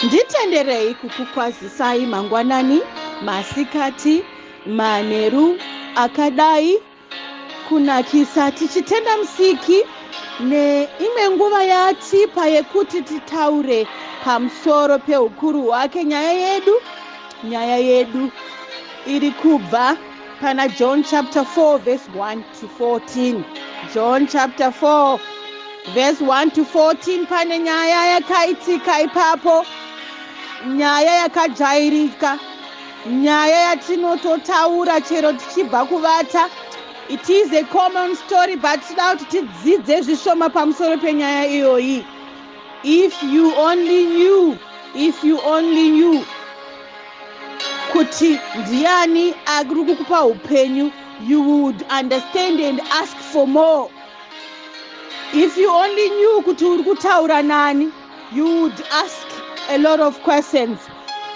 Nditenderei kukukwazisai mangwanani, masikati, manheru akadai kunakisa, tichitenda Musiki neimwe nguva yatipa yekuti titaure pamusoro peukuru hwake. Nyaya yedu iri kubva pana John chapter 4 verse 1 to 14. John chapter 4 verse 1 to 14. Pane nyaya yakaitika ipapo, nyaya yakajairika, nyaya yatinototaura chero tichibva kuvata. It is a common story, but tida kuti tidzidze zvishoma pamusoro penyaya iyoyi. If you only knew, if you only knew kuti ndiani ari kukupa upenyu, you would understand and ask for more. If you only knew kuti uri kutaura nani, you would ask a lot of questions.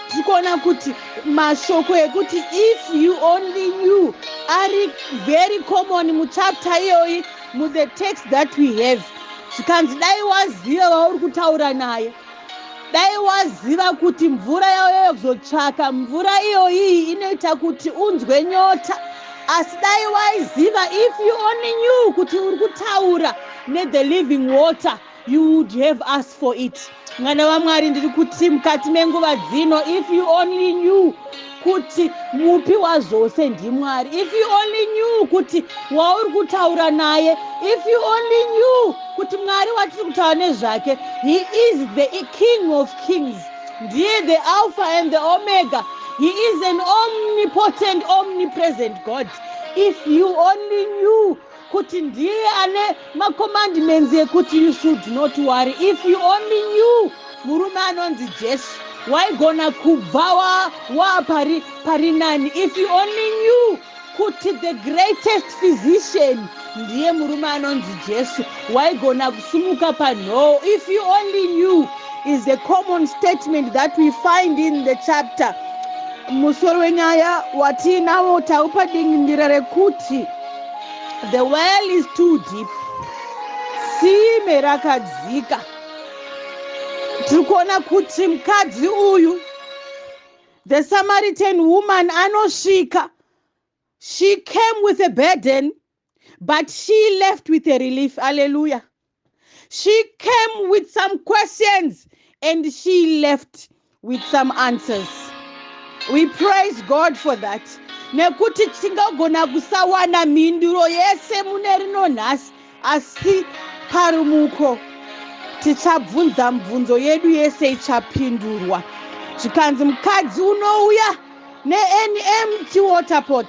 Tiri kuona kuti mashoko ekuti "if you only knew" ari very common muchapter iyoyi, muthe text that we have. Zvikanzi, dai waziva wauri kutaura naye, dai waziva kuti mvura yayozotsvaka, mvura iyoyi inoita kuti unzwe nyota, asi dai waiziva, if you only knew kuti uri kutaura nethe living water, you would have asked for it. Mwana waMwari, ndiri kuti mukati menguva dzino, if you only knew kuti mupi wazvose ndiMwari, if you only knew kuti wauri kutaura naye, if you only knew kuti Mwari watiri kutaura nezvake, he is the King of kings, ndiye the Alpha and the Omega, he is an omnipotent, omnipresent God. If you only knew kuti ndiye ane macommandments ekuti you should not worry. If you only knew murume anonzi Jesu, waigona kubva wa pari nani. If you only knew kuti the greatest physician ndiye murume anonzi Jesu, waigona kusumuka panhoo. "If you only knew" is a common statement that we find in the chapter. Musoro wenyaya watiinawo taupa dingindira rekuti "The well is too deep", tsime rakadzika. Tiri kuona kuti mukadzi uyu, the Samaritan woman, anosvika. She came with a burden, but she left with a relief. Alleluia. She came with some questions and she left with some answers. We praise God for that, nekuti tingagona kusawana mhinduro yese mune rino nhasi, asi parumuko tichabvunza mibvunzo yedu yese, ichapindurwa. Zvikanzi mukadzi unouya nean empty water pot,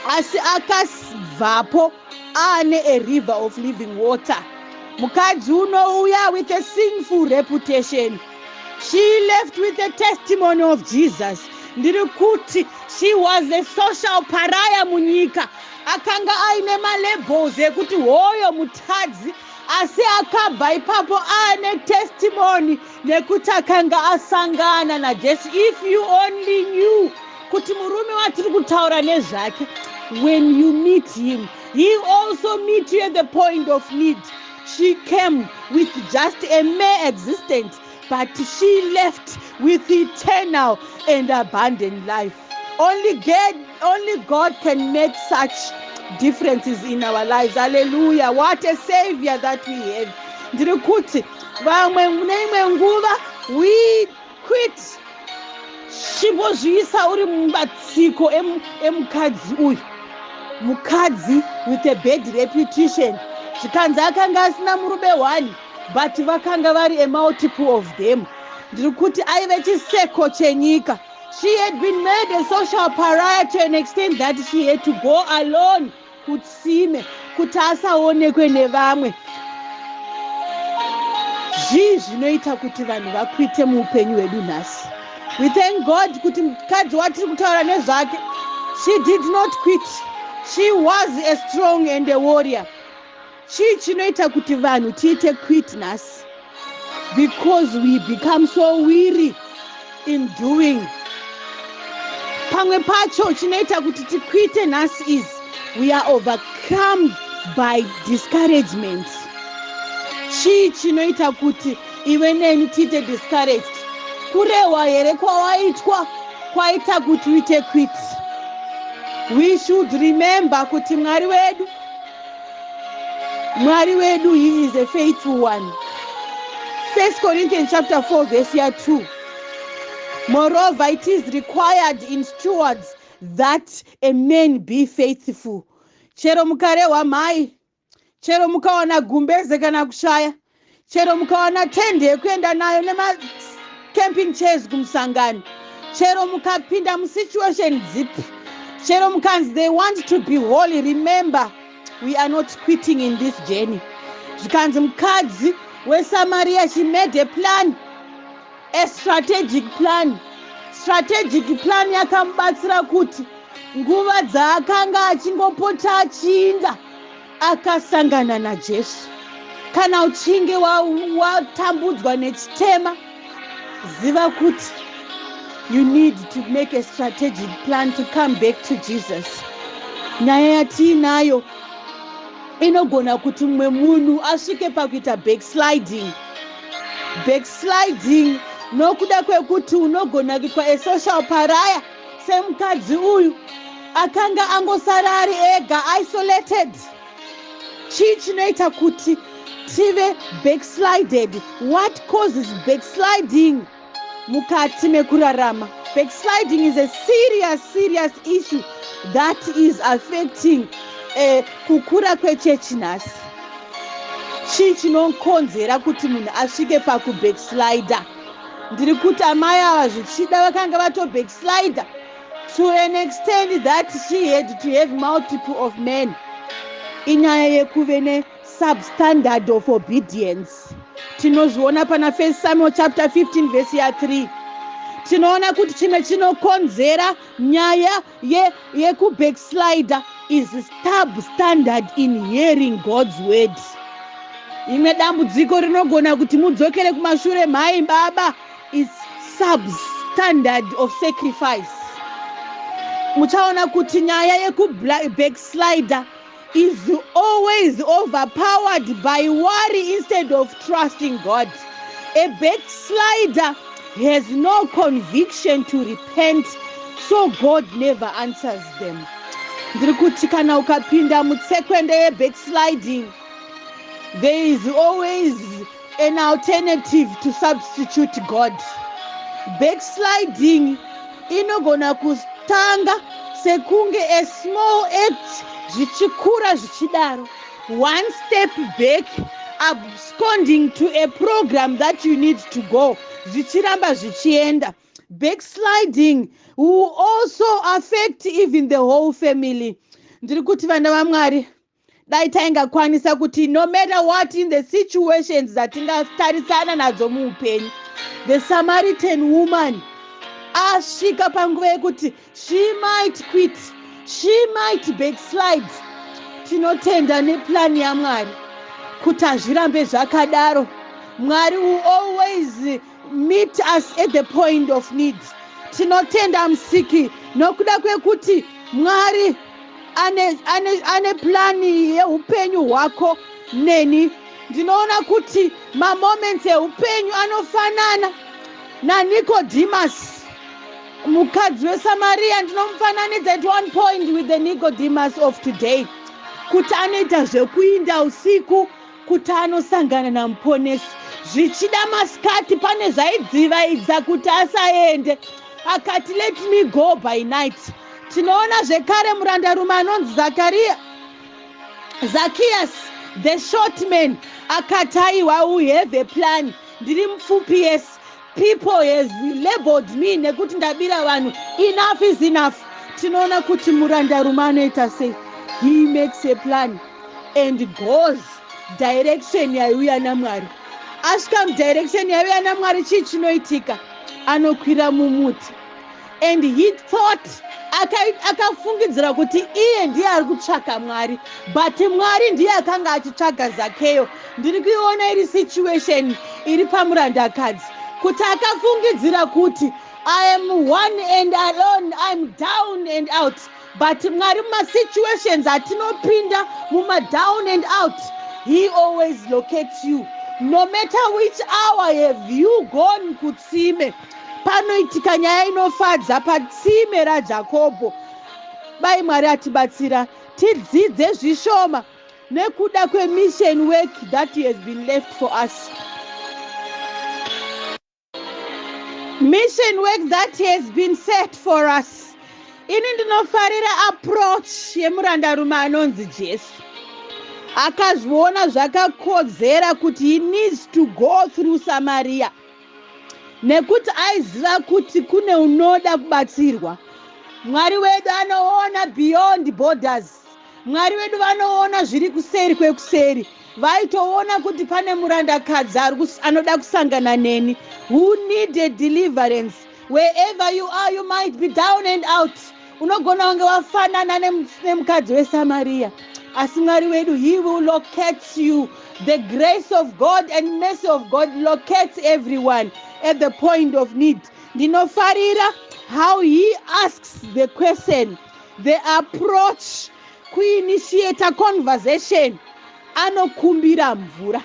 asi akabvapo aane a river of living water. Mukadzi unouya with a sinful reputation, she left with a testimony of Jesus. Ndiri kuti she was a social pariah munyika. Akanga aine malabels ekuti hoyo mutadzi, asi akabva ipapo aane testimony nekuti akanga asangana naJesu. If you only knew kuti murume watiri kutaura nezvake, when you meet him, he also meet you at the point of need. She came with just a mere existence, but she left with eternal and abundant life. Only God can make such differences in our lives. Hallelujah. What a savior that we have. Ndiri kuti vamwe neimwe nguva we quit. Chimbozviisa uri mumatsiko emukadzi uyu, mukadzi with a bad reputation. Zvikanzi akanga asina murume one, but vakanga vari a multiple of them. Ndiri kuti aive chiseko chenyika. She had been made a social pariah to an extent that she had to go alone kutsime kuti asaonekwe nevamwe. Zvii zvinoita kuti vanhu vaquite muupenyu hwedu nhasi? We thank God kuti mukadzi watiri kutaura nezvake, she did not quit. She was a strong and a warrior. Chii chinoita kuti vanhu tiite quit nhasi? Because we become so weary in doing. Pamwe pacho chinoita kuti tiquite nhasi is we are overcome by discouragement. Chii chinoita kuti iwe neni tiite discouraged? Kurehwa here kwawaitwa kwaita kuti uite quit? We should remember kuti Mwari wedu, Mwari wedu, he is a faithful one. First Corinthians chapter 4 verse ya 2: "Moreover, it is required in stewards that a man be faithful." Chero mukarehwa mhai, chero mukawana gumbeze kana kushaya, chero mukawana tende yekuenda nayo nemacamping chairs kumusangano, chero mukapinda musituation dzipi, chero mukanzi they want to be holy, remember, we are not quitting in this journey. Zvikanzi mukadzi weSamaria, she made a plan, a strategic plan. Strategic plan yakamubatsira kuti nguva dzaakanga achingopota achiinda, akasangana naJesu. Kana uchinge watambudzwa nechitema, ziva kuti you need to make a strategic plan to come back to Jesus. Nyaya yatiinayo inogona kuti mumwe munhu asvike pakuita backsliding. Backsliding nokuda kwekuti unogona kuitwa a social pariah, semukadzi uyu akanga angosara ari ega, isolated. Chii chinoita kuti tive backslided? What causes backsliding mukati mekurarama? Backsliding is a serious, serious issue that is affecting kukura kwechechi nhasi. Chii chinokonzera kuti munhu asvike pakubackslider? Ndiri kuti amai ava zvichida vakanga vatobackslider to an extent that she had to have multiple of men. Inyaya yekuve nesubstandard of obedience. Tinozviona pana First Samuel chapter 15 vhesi ya3. Tinoona kuti chimwe chinokonzera nyaya yekubackslider is substandard in hearing God's word. Imwe dambudziko rinogona kuti mudzokere kumashure, mhai, baba, is substandard of sacrifice. Muchaona kuti nyaya yekubackslider is always overpowered by worry instead of trusting God. A backslider has no conviction to repent, so God never answers them. Ndiri kuti kana ukapinda mutsekwende yebacksliding, there is always an alternative to substitute God. Backsliding inogona kutanga sekunge a small act, zvichikura zvichidaro, one step back, absconding to a program that you need to go, zvichiramba zvichienda. Backsliding will also affect even the whole family. Ndiri kuti vana vaMwari, dai taingakwanisa kuti no matter what in the situations dzatingatarisana nadzo muupenyu, the Samaritan woman asvika panguva yekuti she might quit, she might backslide. Tinotenda neplani yaMwari kuti hazvirambe zvakadaro. Mwari will always meet us at the point of need. Tinotenda Musiki nokuda kwekuti Mwari ane plani yeupenyu hwako neni. Ndinoona kuti mamoments eupenyu anofanana naNicodemus. Mukadzi weSamaria ndinomufananidza at one point with the Nicodemus of today, kuti anoita zvekuinda usiku kuti anosangana naMuponesi. Zvichida masikati pane zvaidzivaidza kuti asaende, akati, "Let me go by night." Tinoona zvekare murandarume anonzi Zakariya, Zacchaeus, the short man, akati, "Aiwa, we have a plan. Ndiri mupfupi, yes. People have labeled me nekuti ndabira vanhu. Enough is enough." Tinoona kuti murandarume anoita sei? He makes a plan and goes direction yaiuya naMwari. Asvika mudirection yaiuya naMwari, chii chinoitika? Anokwira mumuti and he thought, akafungidzira kuti iye ndiye ari kutsvaka Mwari, but Mwari ndiye akanga achitsvaga Zakeyo. Ndiri kuiona iri situation iri pamurandakadzi, kuti akafungidzira kuti, "I am one and alone, I'm down and out." But Mwari, mumasituations atinopinda mumadown and out, he always locates you. No matter which hour have you gone kutsime, panoitika nyaya inofadza patsime raJakobho. Bai Mwari atibatsira tidzidze zvishoma nekuda kwemission work that has been left for us. Mission work that has been set for us. Ini ndinofarira approach yemurandarume anonzi Jesu. Akazviona zvakakodzera kuti he needs to go through Samaria, nekuti aiziva kuti kune unoda kubatsirwa. Mwari wedu anoona beyond borders. Mwari wedu vanoona zviri kuseri kwekuseri. Vaitoona kuti pane murandakadzi anoda kusangana neni, who needed deliverance. Wherever you are, you might be down and out. Unogona kunge wafanana nemukadzi weSamariya, asi Mwari wedu, he will locate you. The grace of God and mercy of God locates everyone at the point of need. Ndinofarira how he asks the question, the approach, kuinitiata conversation. Anokumbira mvura,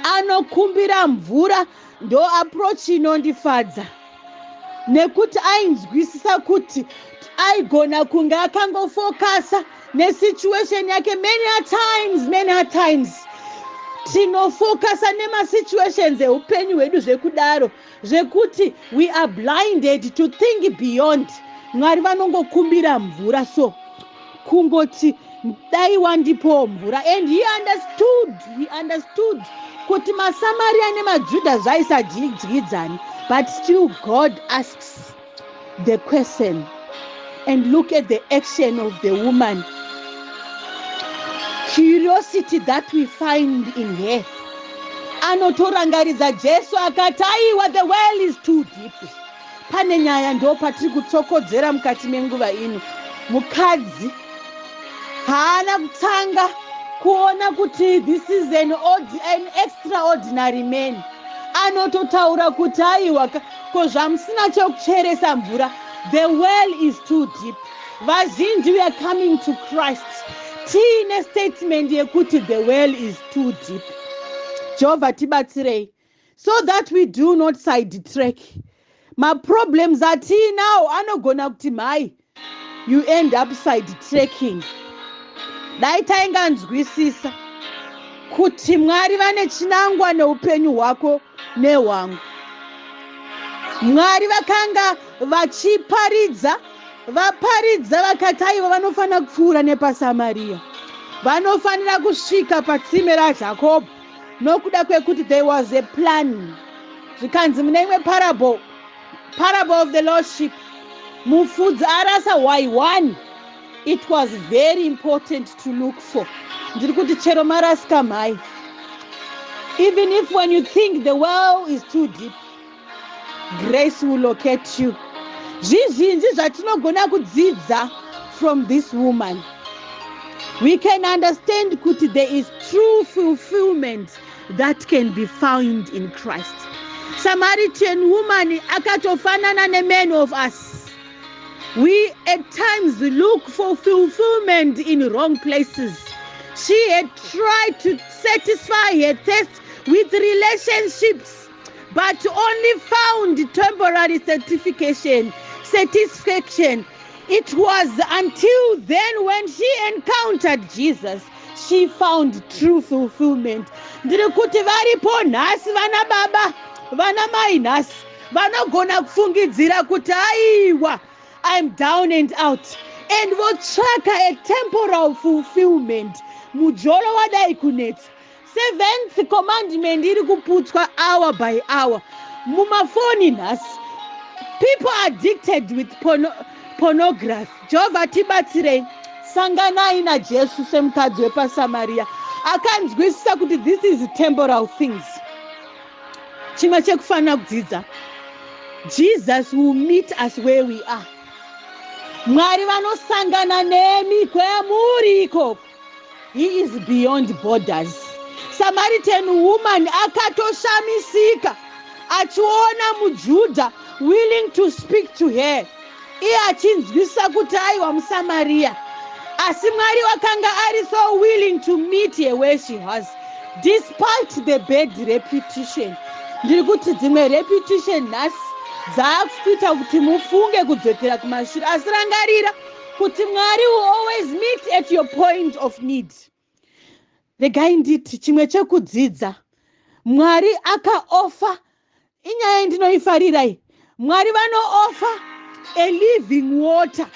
anokumbira mvura. Ndo approach inondifadza, nekuti ainzwisisa kuti aigona kunge akangofokasa nesituation yake. Many a times, many a times tinofokasa nemasituations eupenyu hwedu zvekudaro zvekuti we are blinded to think beyond. Mwari vanongokumbira mvura, so kungoti dai wandipowo mvura. And he understood, he understood kuti maSamaria nemaJudha zvaisadyidzani, but still God asks the question. And look at the action of the woman, curiosity that we find in her. Anotorangaridza Jesu akati, "Aiwa, the well is too deep." Pane nyaya ndo patiri kutsokodzera mukati menguva ino. Mukadzi haana kutanga kuona kuti this is an extraordinary man. Anototaura kuti, "Aiwa, ko zvamusina chekucheresa mvura? The well is too deep." Vazhinji, we are coming to Christ tiine statement yekuti the well is too deep. Jehovha tibatsirei so that we do not side track. Maproblems atiinawo anogona kuti mhai, you end up side tracking. Dai tainganzwisisa kuti Mwari vane chinangwa neupenyu hwako nehwangu. Mwari vakanga vachiparidza, vaparidza, vakati aiva vanofanira kupfuura nepaSamariya, vanofanira kusvika patsime raJakobho, nokuda kwekuti there was a plan. Zvikanzi mune imwe parable, parable of the lost sheep, mufudzi arasa y1, it was very important to look for. Ndiri kuti chero marasika mhai, even if when you think the well is too deep, grace will locate you. Zvizhinji zvatinogona kudzidza from this woman. We can understand kuti there is true fulfillment that can be found in Christ. Samaritan woman akatofanana nemany of us. We at times look for fulfillment in wrong places. She had tried to satisfy her thirst with relationships, but only found temporary certification satisfaction. It was until then, when she encountered Jesus, she found true fulfillment. Ndiri kuti varipo nhasi vana baba, vana mai nhasi vanogona kufungidzira kuti aiwa, I'm down and out, and votsvaka a temporal fulfillment. Mujolo wadai kunetsa, seventh commandment iri kuputswa hour by hour mumafoni nhasi. People are addicted with pornography. Jehovha tibatsirei. Sanganai naJesu semukadzi wepaSamariya akanzwisisa kuti this is temporal things. Chimwe chekufanira kudzidza, Jesus will meet us where we are. Mwari vanosangana nemi kwemuri ikoko. He is beyond borders. Samaritan woman akatoshamisika achiona muJudha willing to speak to her, iye achinzwisisa kuti aiwa, muSamariya, asi Mwari wakanga ari so willing to meet her where she was. Despite the bad reputation, ndiri kuti dzimwe reputation nhasi dzaakuita kuti mufunge kudzokera kumashure, asi rangarira kuti Mwari will always meet at your point of need. Regai nditi chimwe chekudzidza, Mwari akaoffer, inyaya indinoifarirai, Mwari vanooffer a living water.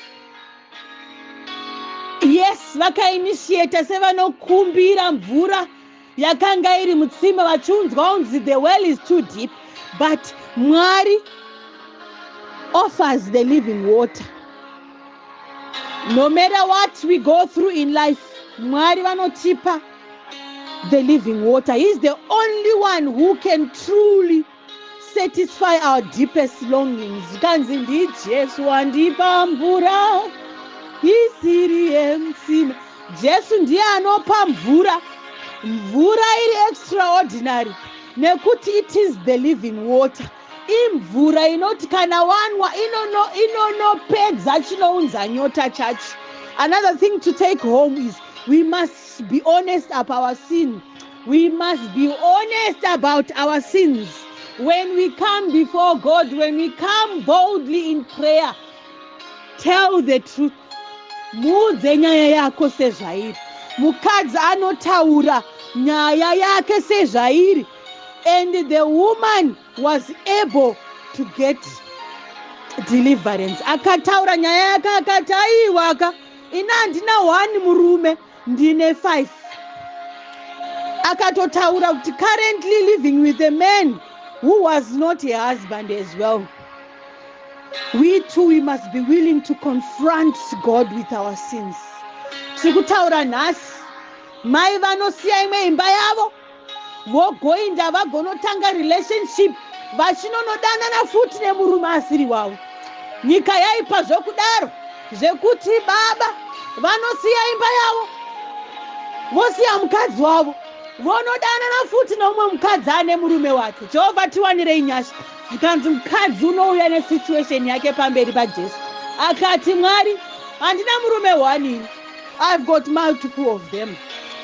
Yes, vakainitiata sevanokumbira mvura yakanga iri mutsime, vachiunzwa unzi the well is too deep, but Mwari offers the living water. No matter what we go through in life, Mwari vanotipa the living water. He is the only one who can truly satisfy our deepest longings. Kanzi ndiJesu wandipa mvura isiri yemutsime. Jesu ndiye anopa mvura, mvura iri extraordinary, nekuti it is the living water. Imvura inoti kana wanwa inonopedza chinounza nyota chacho. Another thing to take home is we must be honest about our sin. We must be honest about our sins when we come before God. When we come boldly in prayer, tell the truth. Muudze nyaya yako sezvairi. Mukadzi anotaura nyaya yake sezvairi, and the woman was able to get deliverance. Akataura nyaya yake, akati, "Aiwaka, ina handina one murume, ndine five." Akatotaura kuti currently living with a man who was not a husband as well. We too, we must be willing to confront God with our sins. Tiri kutaura nhasi, mai vanosiya imwe imba yavo, vogoinda vagonotanga relationship, vachinonodanana futi nemurume asiri wavo. Nyika yaipa zvokudaro zvekuti baba vanosiya imba yavo, vosiya mukadzi wavo, vonodanana futi neumwe mukadzi ane murume wake. Jehovha, tiwanirei nyasha. Zvikanzi mukadzi unouya nesituation yake pamberi paJesu, akati, "Mwari, handina murume one ini, I've got multiple of them."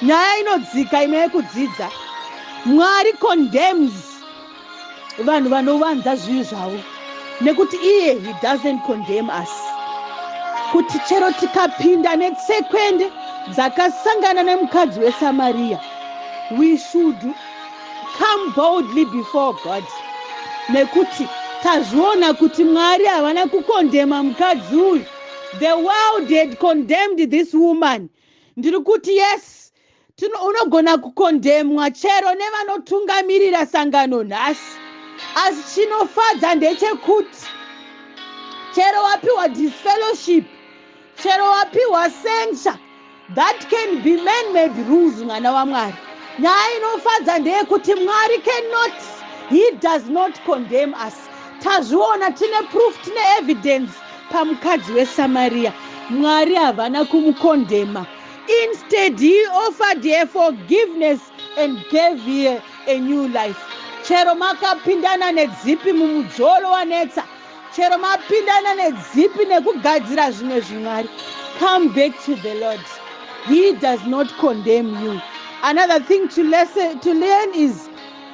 Nyaya inodzika imwe yekudzidza, Mwari condemns vanhu vanovanza zvivi zvavo, nekuti iye he doesn't condemn us, kuti chero tikapinda netsekwende dzakasangana nemukadzi weSamariya, we should come boldly before God, nekuti tazviona kuti Mwari havana kukondema mukadzi uyu. The world had condemned this woman. Ndiri kuti yes, unogona kukondemwa chero nevanotungamirira sangano nhasi, asi chinofadza ndechekuti chero wapiwa disfellowship, chero wapiwa censure, that can be man made rules, mwana waMwari, nyaya inofadza ndeyekuti Mwari cannot, he does not condemn us. Tazviona, tine proof, tine evidence pamukadzi weSamariya. Mwari havana kumukondema. Instead, he offered her forgiveness and gave her a new life. Chero makapindana nedzipi mumujolo wanetsa, chero mapindana nedzipi nekugadzira zvimwe zvimwari, come back to the Lord. He does not condemn you. Another thing to learn is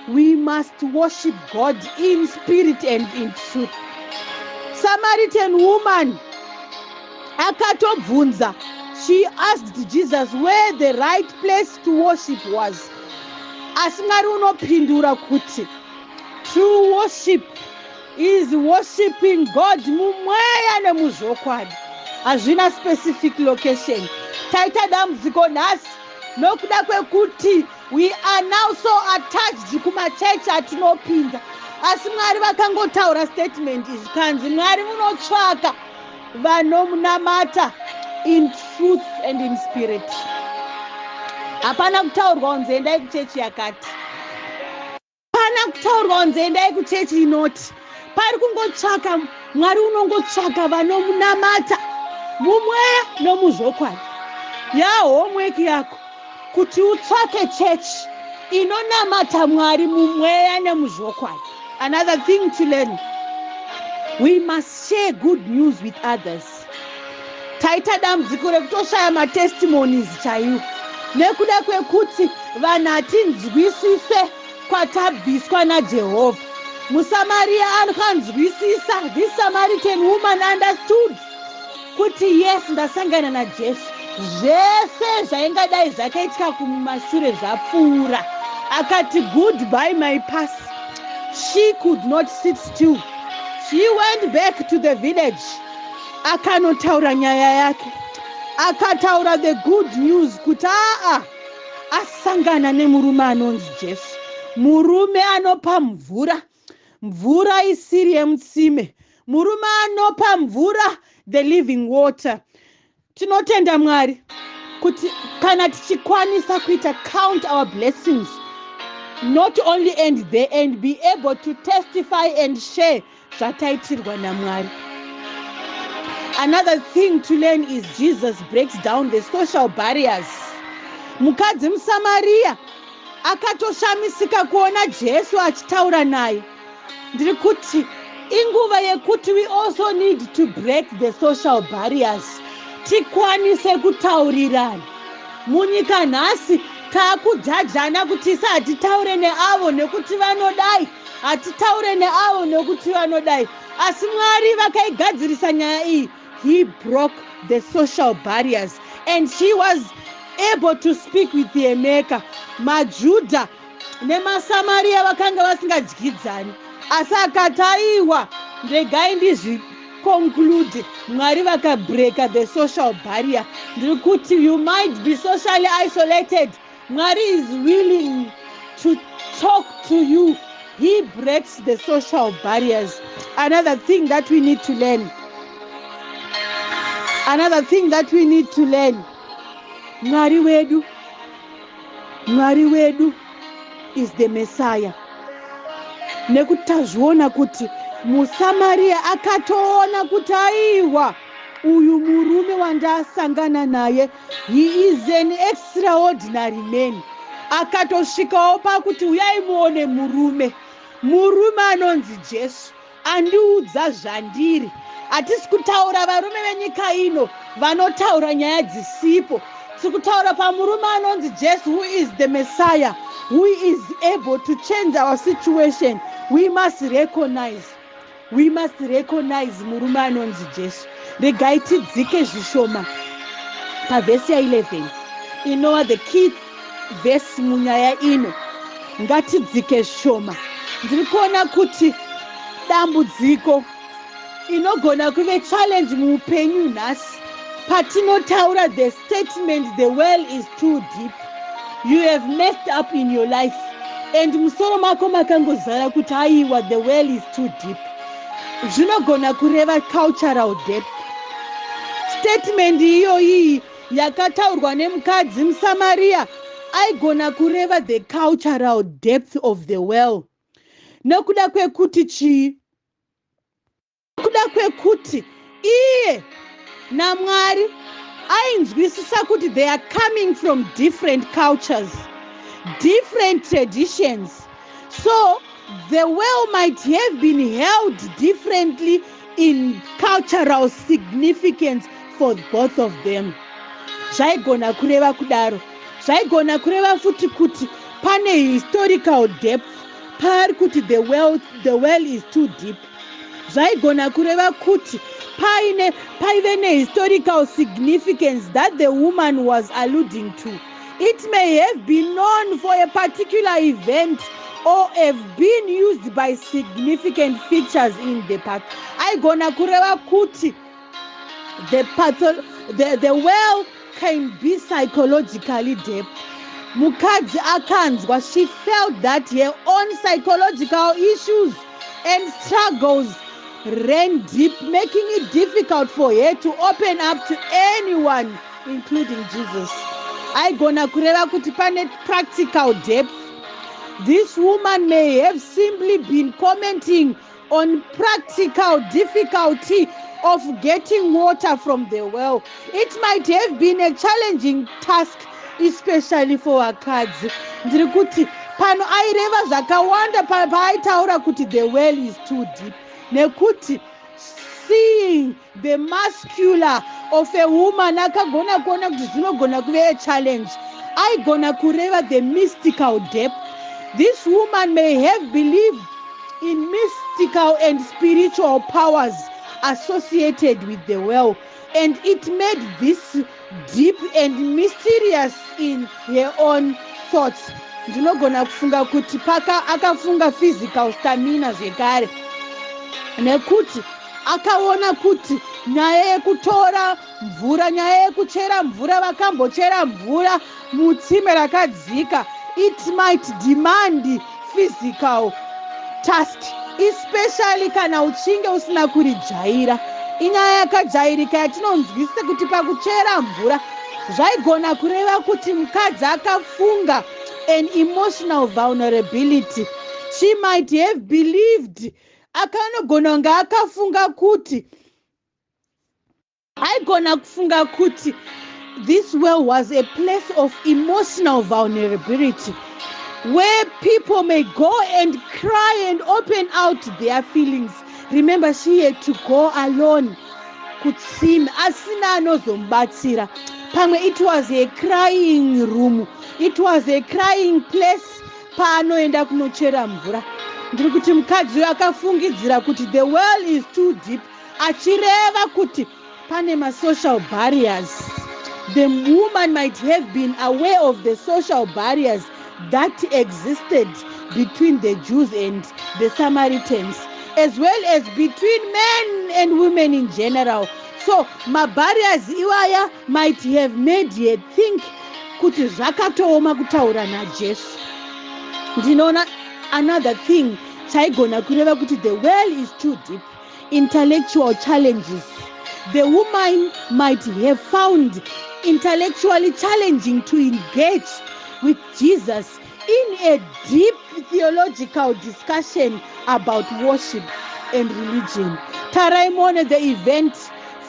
we must worship God in spirit and in truth. Samaritan woman akatobvunza. She asked Jesus where the right place to worship was, asi Mwari unopindura kuti true worship is worshiping God mumweya nemuzvokwadi. Hazvina specific location. Taita dambudziko nhasi nokuda kwekuti we are now so attached kumachechi atinopinda, asi Mwari vakangotaura statement izvi, kanzi Mwari munotsvaka vanomunamata in truth and in spirit. Hapana kutaurwa kunzi endai kuchechi yakati, hapana kutaurwa kunzi endai kuchechi inoti. Pari kungotsvaka, Mwari unongotsvaka vanomunamata mumweya nomuzvokwadi. Yahomework yako kuti utsvake chechi inonamata Mwari mumweya nemuzvokwadi. Another thing to learn, we must share good news with others. Taita dambudziko rekutoshaya matestimonies chaiwo. Nekuda kwekuti vanhu hatinzwisise kwatabviswa naJehovha. MuSamariya akanzwisisa. This Samaritan woman understood kuti, yes, ndasangana naJesu, zvese zvaingadai zvakaitika kumashure zvapfuura. Akati, "Goodbye, my past." She could not sit still. She went back to the village, akanotaura nyaya yake, akataura the good news kuti aa, asangana nemurume anonzi Jesu, murume anopa mvura, mvura isiri yemutsime, murume anopa mvura, the living water. Tinotenda Mwari kuti kana tichikwanisa kuita count our blessings, not only end there, and be able to testify and share zvataitirwa naMwari. Another thing to learn is Jesus breaks down the social barriers. Mukadzi muSamariya akatoshamisika kuona Jesu achitaura naye. Ndiri kuti inguva yekuti we also need to break the social barriers, tikwanise kutaurirana. Munyika nhasi taakujajana kuti isi hatitaure neavo nekuti vanodai, hatitaure neavo nekuti vanodai. Asi Mwari vakaigadzirisa nyaya iyi. He broke the social barriers and she was able to speak with the maker. MaJudha nemaSamariya vakanga vasingadyidzani, asi akati, "Aiwa, regai ndizviconclude." Mwari vakabreaka the social barrier. Ndiri kuti you might be socially isolated. Mwari is willing to talk to you. He breaks the social barriers. Another thing that we need to learn, another thing that we need to learn, Mwari wedu, Mwari wedu is the Messiah, nekuti tazviona kuti muSamariya akatoona kuti, aiwa, uyu murume wandasangana naye, he is an extraordinary man. Akatosvikawo pakuti, "Uyai muone murume, murume anonzi Jesu, andiudza zvandiri." Hatisi kutaura varume venyika ino vanotaura nyaya dzisipo. Tiri kutaura pamurume anonzi Jesu, who is the Messiah, who is able to change our situation. We must recognize, we must recognize murume anonzi Jesu. Regai tidzike zvishoma pavhesi ya11, inova the key vhesi munyaya ino. Ngatidzike zvishoma. Ndiri kuona kuti dambudziko inogona kuve challenge muupenyu nhasi, patinotaura the statement, "The well is too deep," you have messed up in your life and musoro mako makangozara kuti, aiwa, the well is too deep, zvinogona kureva cultural depth. Statement iyoyi yakataurwa nemukadzi muSamariya aigona kureva the cultural depth of the well. Nekuda kwekuti chii? Nekuda kwekuti iye naMwari ainzwisisa kuti they are coming from different cultures, different traditions, so the well might have been held differently in cultural significance for both of them. Zvaigona kureva kudaro. Zvaigona kureva futi kuti pane historical depth paari kuti the well is too deep. Zvaigona kureva kuti paine paive nehistorical significance that the woman was alluding to. It may have been known for a particular event or have been used by significant features in the past. Aigona kureva kuti the well can be psychologically deep. Mukadzi akanzwa, she felt that her own psychological issues and struggles ran deep, making it difficult for her to open up to anyone, including Jesus. Aigona kureva kuti pane practical depth. This woman may have simply been commenting on practical difficulty of getting water from the well. It might have been a challenging task, especially for vakadzi. Ndiri kuti pano aireva zvakawanda paaitaura kuti the well is too deep, nekuti seeing the muscular of a woman, akagona kuona kuti zvinogona kuve a challenge. Aigona kureva the mystical depth. This woman may have believed in mystical and spiritual powers associated with the well, and it made this deep and mysterious in her own thoughts. Ndinogona kufunga kuti paka akafunga physical stamina zvekare, nekuti akaona kuti nyaya yekutora mvura, nyaya yekuchera mvura, vakambochera mvura mutsime rakadzika, it might demand physical task, especially kana uchinge usina kurijaira. Inyaya yakajairika yatinonzwisisa kuti pakuchera mvura zvaigona kureva kuti mukadzi akafunga an emotional vulnerability. She might have believed, akanogona kunge akafunga kuti, aigona kufunga kuti this well was a place of emotional vulnerability where people may go and cry and open out their feelings. Remember, she had to go alone kutsime asina anozomubatsira. Pamwe it was a crying room, it was a crying place paanoenda kunochera mvura. Ndiri kuti mukadzi uyu akafungidzira kuti the well is too deep, achireva kuti pane masocial barriers. The woman might have been aware of the social barriers that existed between the Jews and the Samaritans, as well as between men and women in general. So mabarriers iwaya might have made her think kuti zvakatooma kutaura naJesu. Ndinoona another thing chaigona kureva kuti the well is too deep: intellectual challenges. The woman might have found intellectually challenging to engage with Jesus in a deep theological discussion about worship and religion. Tarai muone the event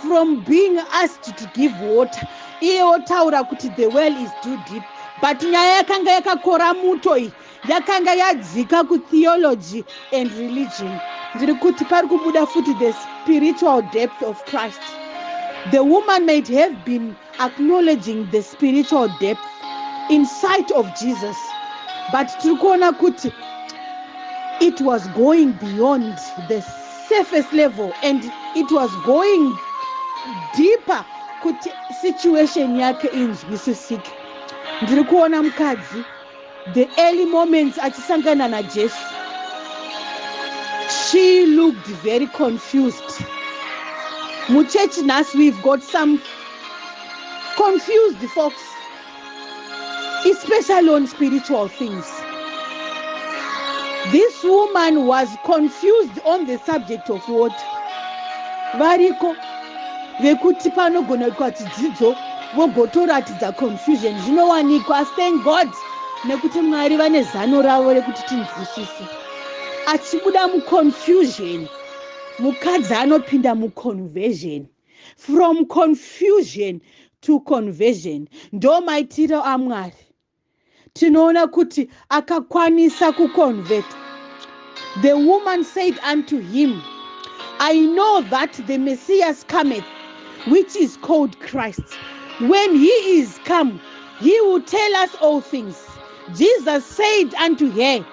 from being asked to give water, iye wotaura kuti the well is too deep, but nyaya yakanga yakakora muto iyi yakanga yadzika kutheology and religion. Ndiri kuti pari kubuda futi the spiritual depth of Christ. The woman might have been acknowledging the spiritual depth in sight of Jesus, but tiri kuona kuti it was going beyond the surface level and it was going deeper kuti situation yake inzwisisike. Ndiri kuona mukadzi, the early moments achisangana naJesu, she looked very confused. Muchechi nhasi we've got some confused folks, especially on spiritual things. This woman was confused on the subject of water. Variko vekuti panogona kuitwa chidzidzo vogotoratidza confusion. Zvinowanikwa. Thank God nekuti Mwari vane zano ravo rekuti tinzwisise. Achibuda muconfusion, mukadzi anopinda muconversion. From confusion to conversion, ndo maitiro aMwari. Tinoona kuti akakwanisa kuconvert. The woman said unto him, "I know that the Messiah cometh, which is called Christ. When he is come, he will tell us all things." Jesus said unto her,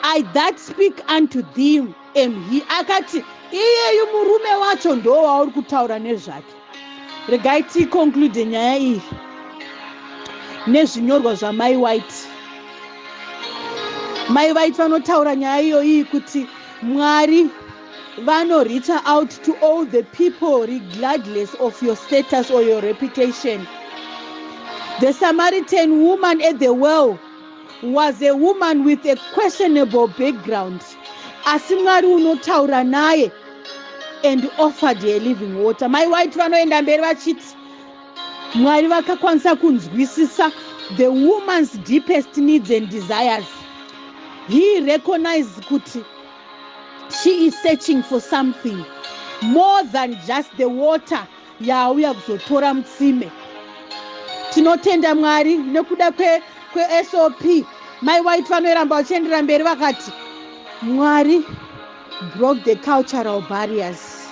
"I that speak unto thee am he." Akati, "Iyeyu murume wacho ndo wauri kutaura nezvake." Regai ticonclude nyaya iyi nezvinyorwa zvamai White. Mai White vanotaura nyaya iyoyi kuti Mwari vanoreach out to all the people regardless of your status or your reputation. The Samaritan woman at the well was a woman with a questionable background, asi Mwari unotaura naye and offered her living water. Mai White vanoenda mberi vachiti Mwari vakakwanisa kunzwisisa the woman's deepest needs and desires. He recognized kuti she is searching for something more than just the water yaauya kuzotora mutsime. Tinotenda Mwari nekuda kweSOP kwe. Mai White vanoiramba vachiendera mberi vakati Mwari broke the cultural barriers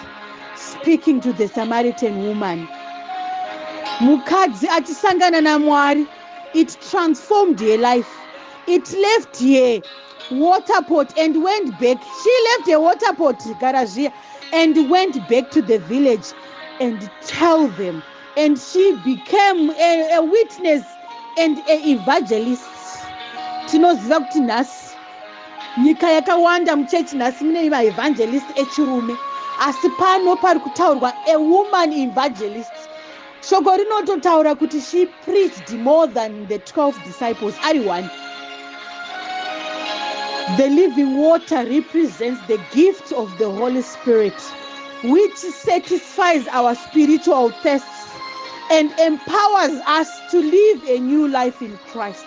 speaking to the Samaritan woman. Mukadzi achisangana naMwari. It transformed her life. It left her water pot and went back. She left her water pot, garazviya, and went back to the village and tell them. And she became a witness and a evangelist. Tinoziva kuti nhasi nyika yakawanda, muchechi nhasi mune maevangelist echirume, asi pano pari kutaurwa a woman evangelist. Shoko rinototaura kuti she preached more than the 12 disciples ari one. The living water represents the gift of the Holy Spirit, which satisfies our spiritual thirsts and empowers us to live a new life in Christ.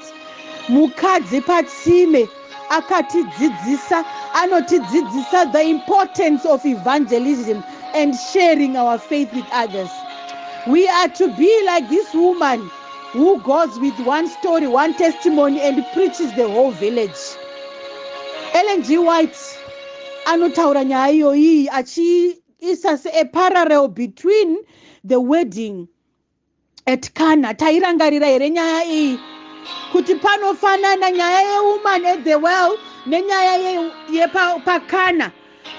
Mukadzi patsime akatidzidzisa, anotidzidzisa the importance of evangelism and sharing our faith with others. We are to be like this woman who goes with one story, one testimony, and preaches the whole village. Ellen G White anotaura nyaya iyoyi achiisa seaparallel between the wedding at Cana. Tairangarira here nyaya iyi, kuti panofanana nyaya yewoman at the well nenyaya yepakana?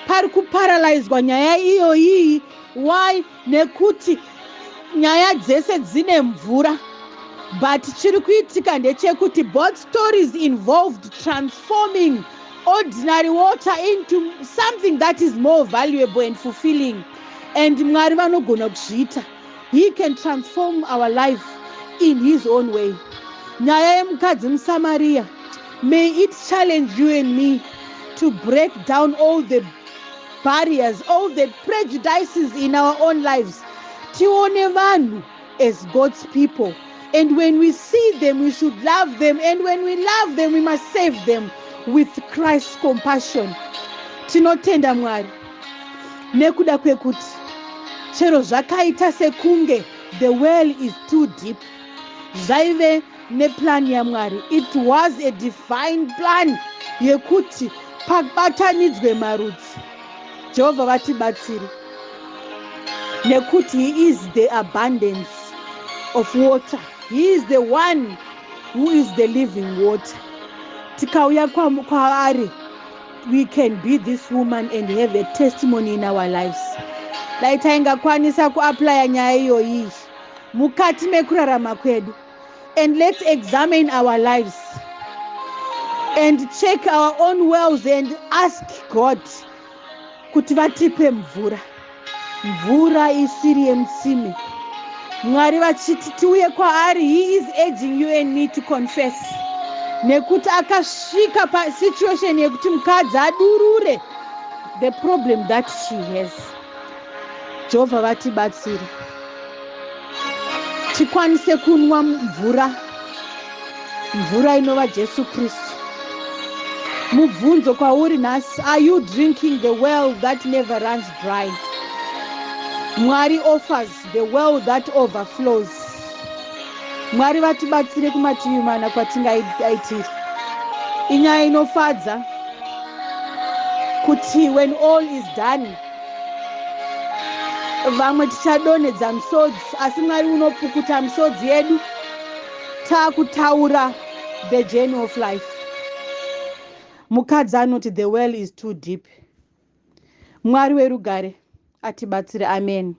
Pari kuparallelizwa nyaya iyoyi. Why? Nekuti nyaya dzese dzine mvura, but chiri kuitika ndechekuti both stories involved transforming ordinary water into something that is more valuable and fulfilling. And Mwari vanogona kuzviita. He can transform our life in his own way. Nyaya yemukadzi muSamariya, may it challenge you and me to break down all the barriers, all the prejudices in our own lives, tione vanhu as God's people. And when we see them, we should love them, and when we love them, we must save them with Christ's compassion. Tinotenda Mwari nekuda kwekuti chero zvakaita sekunge the well is too deep, zvaive neplan yaMwari. It was a divine plan yekuti pabatanidzwe marudzi. Jehovha vatibatsiri, nekuti he is the abundance of water. He is the one who is the living water. Tikauya kwaari, we can be this woman and have a testimony in our lives. Dai taingakwanisa kuapplya nyaya iyoyi mukati mekurarama kwedu. And let's examine our lives and check our own wells and ask God kuti vatipe mvura, mvura isiri yemutsime. Mwari vachiti tiuye kwaari. He is urging you and me to confess, nekuti akasvika pasituation yekuti mukadzi adurure the problem that she has. Jehovha vatibatsire tikwanise kunwa mvura, mvura inova Jesu Kristu. Mubvunzo kwauri nhasi: are you drinking the well that never runs dry? Mwari offers the well that overflows. Mwari vatibatsire kumativi mana kwatingaitiri. Inyaya inofadza kuti when all is done, vamwe tichadonhedza misodzi, asi Mwari unopukuta misodzi yedu taakutaura the journey of life. Mukadzi anoti the well is too deep. Mwari werugare atibatsire. Amen.